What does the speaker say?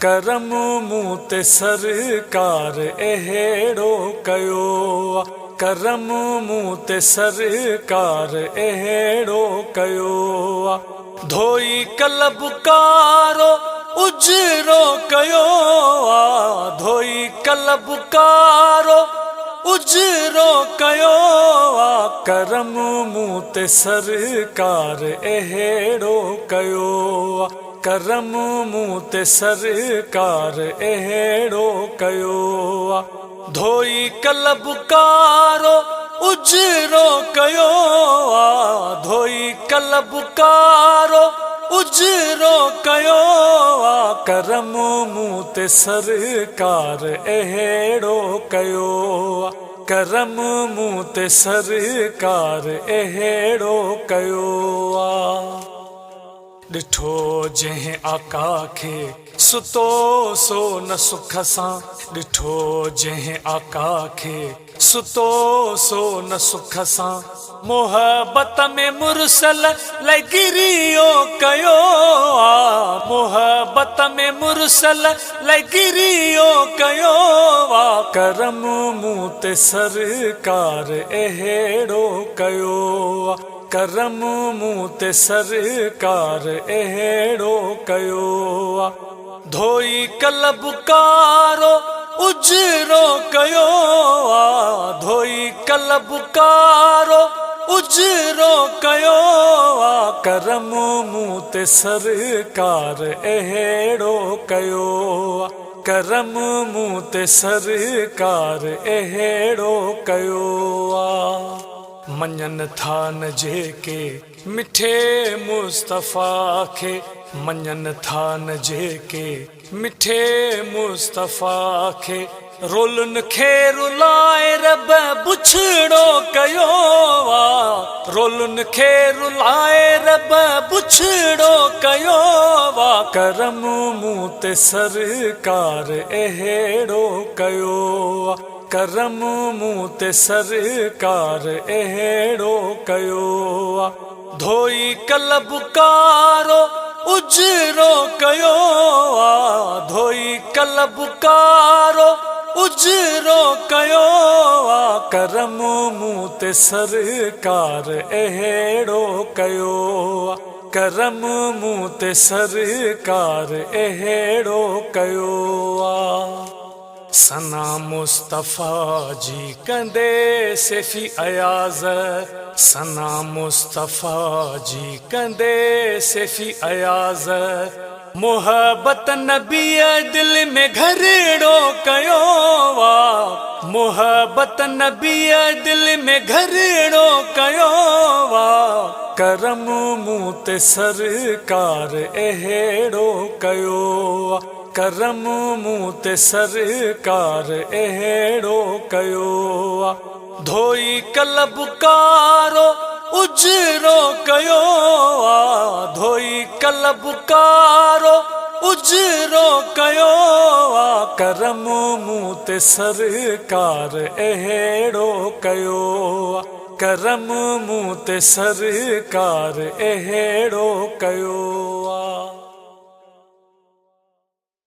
ڪرم مون تي سرڪار اهڙو ڪيو آ ڪرم مون تي سرڪار اهڙو ڪيو آ ڌوئي قلب ڪارو اجرو ڪيو آ ڌوئي قلب ڪارو اجرو ڪيو آ ڪرم مون تي سرڪار اهڙو ڪيو آ. ڪرم مون تي سرڪار اهڙو ڪيو آ ڌوئي قلب ڪارو اجرو ڪيو آ ڌوئي قلب ڪارو اجرو ڪيو آ ڪرم مون تي سرڪار اهڙو ڪيو آ ڪرم مون تي سرڪار اهڙو ڪيو آ. ڏٺو جنهن آقا کي، ستو سو نه سک سان. ڏٺو جنهن آقا کي، ستو سو نه سک سان. محبت ۾ مرسل لئه گريو ڪيو آ. محبت ۾ مرسل لئه گريو ڪيو آ. ڪرم مون تي سرڪار اهڙو ڪيو آ. ڪرم مون تي سرڪار اهڙو ڪيو آ ڌوئي قلب ڪارو اجرو ڪيو آ ڌوئي قلب ڪارو اجرو ڪيو آ ڪرم مون تي سرڪار اهڙو ڪيو آ ڪرم مون تي سرڪار اهڙو ڪيو آ. مڃن ٿا نه جيڪي مٺي مصطفيٰ کي مڃن ٿا نه جيڪي مٺي مصطفيٰ کي رولن کي رلائي رب بڇڙو ڪيو آ رولن کي رلائي رب بڇڙو ڪيو آ ڪرم مون تي سرڪار اهڙو ڪيو آ. ڪرم مون تي سرڪار اهڙو ڪيو آ ڌوئي قلب ڪارو اجرو ڪيو آ ڌوئي قلب ڪارو اجرو ڪيو آ ڪرم مون تي سرڪار اهڙو ڪيو آ ڪرم مون تي سرڪار اهڙو ڪيو آ. ثنا مصطفيٰ جي ڪندي سيفي اياز ثنا مصطفيٰ جي ڪندي سيفي اياز محبت نبيء دل ۾ گهرڙو ڪيو آ محبت نبيء دل ۾ گهرڙو ڪيو آ ڪرم مون تي سرڪار اهڙو ڪيو آ. ڪرم مون تي سرڪار اهڙو ڪيو آ ڌوئي قلب ڪارو اجرو ڪيو آ ڌوئي قلب ڪارو اجرو ڪيو آ ڪرم مون تي سرڪار اهڙو ڪيو آ ڪرم مون تي سرڪار اهڙو ڪيو آ.